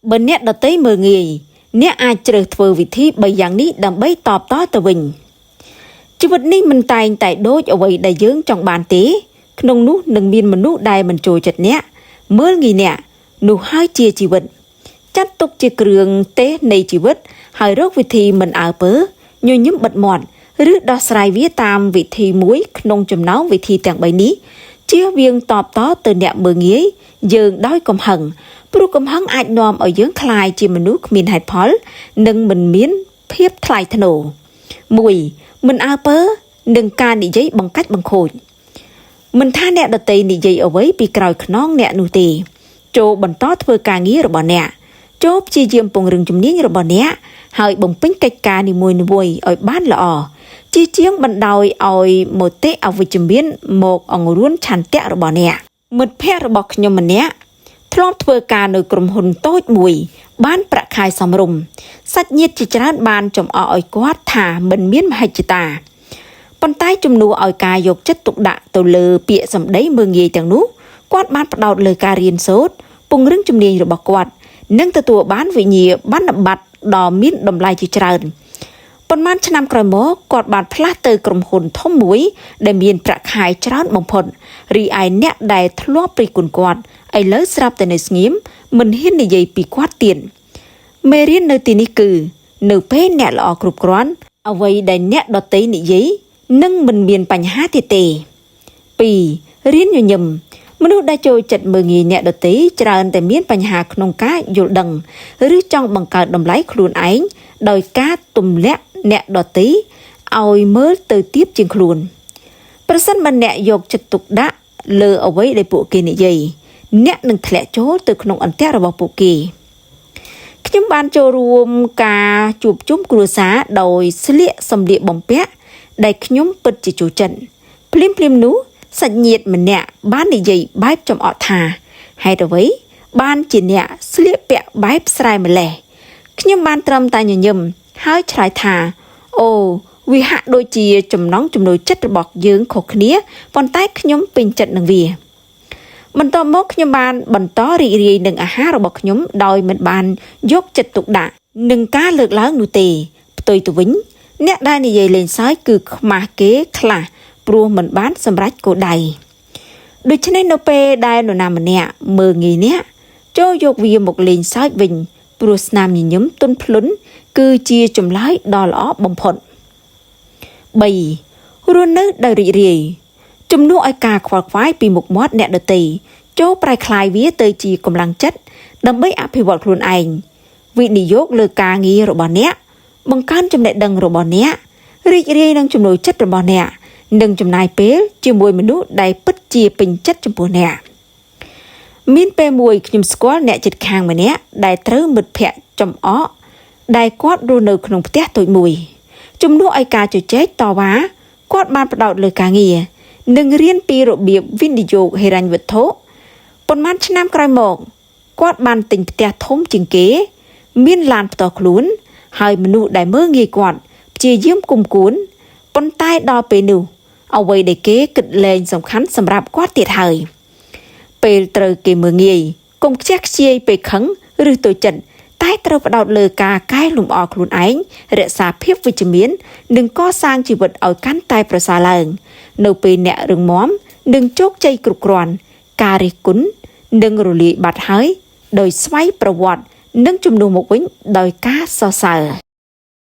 បើអ្នកដទៃមើលងាយអ្នកអាចជ្រើសធ្វើវិធី3យ៉ាងនេះដើម្បីតបតទៅវិញជីវិតនេះមិនតែងតែដូចអ្វីដែលយើងចង់បានទេក្នុងនោះនឹងមានមនុស្សដែលមិនចូលចិត្តអ្នកមើលងាយអ្នកនោះហើយជាជីវិតចាត់ទុកជាគ្រឿងទេសនៃជីវិតហើយរកវិធីមិនអើពើញញឹមបិទមាត់ឬដោះស្រាយវាតាមវិធីមួយក្នុងចំណោមវិធីទាំង3នេះជៀសវាងតបតទៅអ្នកមើលងាយយើងដោយកំហឹងព្រោះកំហឹងអាចនាំឲ្យយើងក្លាយជាមនុស្សគ្មានហេតុផលនិងមិនមានភាពថ្លៃថ្នូរ1មិនអើពើនឹងការនិយាយបង្កាច់បង្ខូចមិនថាអ្នកដទៃនិយាយអ្វីពីក្រោយខ្នងអ្នកនោះទេចូលបន្តធ្វើការងាររបស់អ្នកចូលព្យាយាមពង្រឹងជំនាញរបស់អ្នកហើយបំពេញកិច្ចការនីមួយៗឲ្យបានល្អជាជាងបណ្ដោយឲ្យមតិអវិជ្ជមានមកអង្រួនឆន្ទៈរបស់អ្នកមិត្តភ័ក្តិរបស់ខ្ញុំម្នាក់ធ្លាប់ធ្វើការនៅក្រុមហ៊ុនតូចមួយបានប្រាក់ខែសមរម្យសាច់ញាតិជាច្រើនបានចំអកឲ្យគាត់ថាមិនមានមហិច្ឆតាប៉ុន្តែជំនួសឲ្យការយកចិត្តទុកដាក់ទៅលើពាក្យសម្ដីមើលងាយទាំងនោះគាត់បានផ្ដោតលើការរៀនសូត្រពង្រឹងជំនាញរបស់គាត់និងទទួលបានវិញ្ញាបនបត្រដ៏មានតម្លៃជាច្រើនប៉ុន្មានឆ្នាំក្រោយមកគាត់បានផ្លាស់ទៅក្រុមហ៊ុនធំមួយដែលមានប្រាក់ខែច្រើនបំផុតរីឯអ្នកដែលធ្លាប់រិះគន់គាត់ឥឡូវស្រាប់តែនៅស្ងៀមមិនហ៊ាននិយាយពីគាត់ទៀតមេរៀននៅទីនេះគឺនៅពេលអ្នកល្អគ្រប់គ្រាន់អ្វីដែលអ្នកដទៃនិយាយនឹងមិនមានបញ្ហាទៀតទេ2រៀនញញឹមមនុស្សដែលចូលចិត្តមើលងាយអ្នកដទៃច្រើនតែមានបញ្ហាក្នុងការយល់ដឹងឬចង់បង្កើតតម្លៃខ្លួនឯងដោយការទម្លាក់អ្នកដទៃឲ្យមើលទៅទាបជាងខ្លួនប្រសិនបើអ្នកយកចិត្តទុកដាក់លើអ្វីដែលពួកគេនិយាយអ្នកនឹងធ្លាក់ចូលទៅក្នុងអន្ទាក់របស់ពួកគេខ្ញុំបានចូលរួមការជួបជុំគ្រួសារដោយស្លៀកសម្លៀកបំពាក់ដែលខ្ញុំពិតជាចូលចិត្តភ្លាមៗនោះសាច់ញាតិម្នាក់បាននិយាយបែបចំអកថាហេតុអ្វីបានជាអ្នកស្លៀកពាក់បែបស្រែម្លេះខ្ញុំបានត្រឹមតែញញឹមហើយឆ្លើយថាអូវាហាក់ដូចជាចំណង់ចំណូលចិត្តរបស់យើងខុសគ្នាប៉ុន្តែខ្ញុំពេញចិត្តនឹងវាបន្ទាប់មកខ្ញុំបានបន្តរីករាយនឹងអាហាររបស់ខ្ញុំដោយមិនបានយកចិត្តទុកដាក់នឹងការលើកឡើងនោះទេផ្ទុយទៅវិញអ្នកដែលនិយាយលេងសើចគឺខ្មាស់គេខ្លះព្រោះមិនបានសម្រេចគោលដៅដូច្នេះនៅពេលដែលនរណាម្នាក់មើលងាយអ្នកចូលយកវាមកលេងសើចវិញព្រោះស្នាមញញឹមទន់ភ្លន់គឺជាចម្លើយដ៏ល្អបំផុត3រស់នៅដោយរីករាយជំនួសឲ្យការខ្វល់ខ្វាយពីមុខមាត់អ្នកដទៃចូលប្រែក្លាយវាទៅជាកម្លាំងចិត្តដើម្បីអភិវឌ្ឍខ្លួនឯងវិនិយោគលើការងាររបស់អ្នកបង្កើនចំណេះដឹងរបស់អ្នករីករាយនឹងចំណូលចិត្តរបស់អ្នកនិងចំណាយពេលជាមួយមនុស្សដែលពិតជាពេញចិត្តចំពោះអ្នកមានពេលមួយខ្ញុំស្គាល់អ្នកជិតខាងម្នាក់ដែលត្រូវមិត្តភ័ក្តិចំអកដែលគាត់រស់នៅក្នុងផ្ទះតូចមួយជំនួសឲ្យការជជែកតវ៉ាគាត់បានផ្ដោតលើការងារនិងរៀនពីរបៀបវិនិយោគហិរញ្ញវត្ថុប៉ុន្មានឆ្នាំក្រោយមកគាត់បានទិញផ្ទះធំជាងគេមានឡានផ្ទាល់ខ្លួនហើយមនុស្សដែលមើលងាយគាត់ព្យាយាមគុំគួនប៉ុន្តែដល់ពេលនោះអ្វីដែលគេគិតលែងសំខាន់សម្រាប់គាត់ទៀតហើយពេលត្រូវគេមើលងាយកុំខ្ជះខ្ជាយពេលខឹងឬតូចចិត្តតែត្រូវផ្ដោតលើការកែលម្អខ្លួនឯងរក្សាភាពវិជ្ជមាននិងកសាងជីវិតឲ្យកាន់តែប្រសើរឡើងនៅពេលអ្នករឹងមាំនិងជោគជ័យគ្រប់គ្រាន់ការរិះគន់នឹងរលាយបាត់ហើយដោយស្វ័យប្រវត្តិនិងជំនួសមកវិញដោយការសរសើរ។